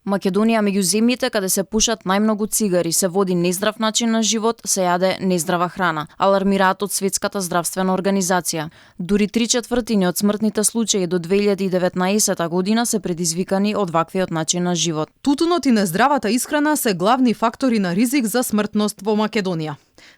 Македонија меѓу земјите каде се пушат најмногу цигари, се води нездрав начин на живот, се јаде нездрава храна, алармираат од Светската здравствена организација. Дури 3/4 од смртните случаи до 2019 година се предизвикани од ваквиот начин на живот. Тутунот и нездравата исхрана се главни фактори на ризик за смртност во Македонија.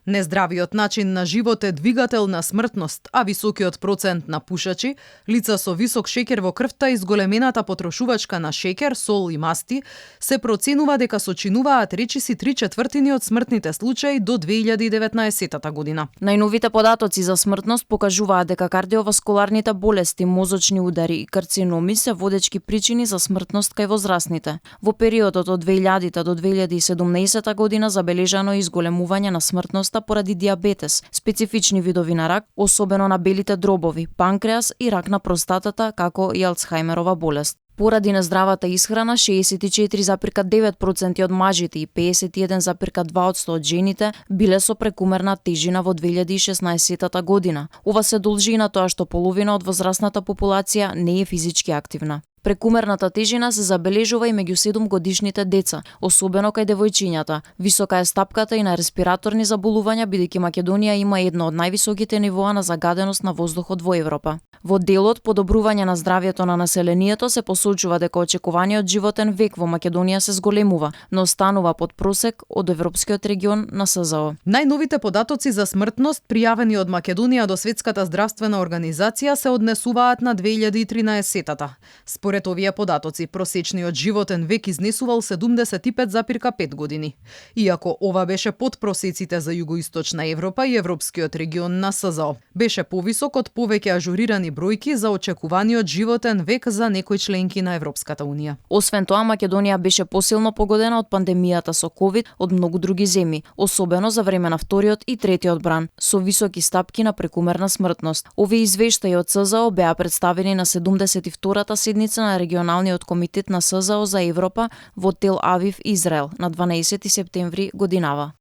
Нездравиот начин на живот е двигател на смртност, а високиот процент на пушачи, лица со висок шеќер во крвта и зголемената потрошувачка на шеќер, сол и масти, се проценува дека сочинуваат речиси 3/4 од смртните случаи до 2019 година. Најновите податоци за смртност покажуваат дека кардиоваскуларните болести, мозочни удари и карциноми се водечки причини за смртност кај возрастните. Во периодот од 2000 до 2017 година забележано е изголемување на смртноста поради диабетес, специфични видови на рак, особено на белите дробови, панкреас и рак на простатата, како и Алцхајмерова болест. Поради нездравата исхрана, 64,9% од мажите и 51,2% од жените биле со прекумерна тежина во 2016 година. Ова се должи на тоа што половина од возрастната популација не е физички активна. Прекумерната тежина се забележува и меѓу 7-годишните деца, особено кај девојчињата. Висока е стапката и на респираторни заболувања, бидејќи Македонија има едно од највисоките нивоа на загаденост на воздухот во Европа. Во делот подобрување на здравјето на населението се посочува дека очекуваниот животен век во Македонија се зголемува, но останува под просек од европскиот регион на СЗО. Најновите податоци за смртност пријавени од Македонија до Светската здравствена организација се однесуваат на 2013-та. Според овие податоци, просечниот животен век изнесувал 75,5 години. Иако ова беше под просеците за Југоисточна Европа и Европскиот регион на СЗО, беше повисок од повеќе ажурирани бројки за очекуваниот животен век за некои членки на Европската унија. Освен тоа, Македонија беше посилно погодена од пандемијата со ковид од многу други земји, особено за време на вториот и третиот бран, со високи стапки на прекумерна смртност. Овие извештаи од СЗО беа представени на 72-та седница на регионалниот комитет на СЗО за Европа во Тел Авив, Израел, на 12 септември годинава.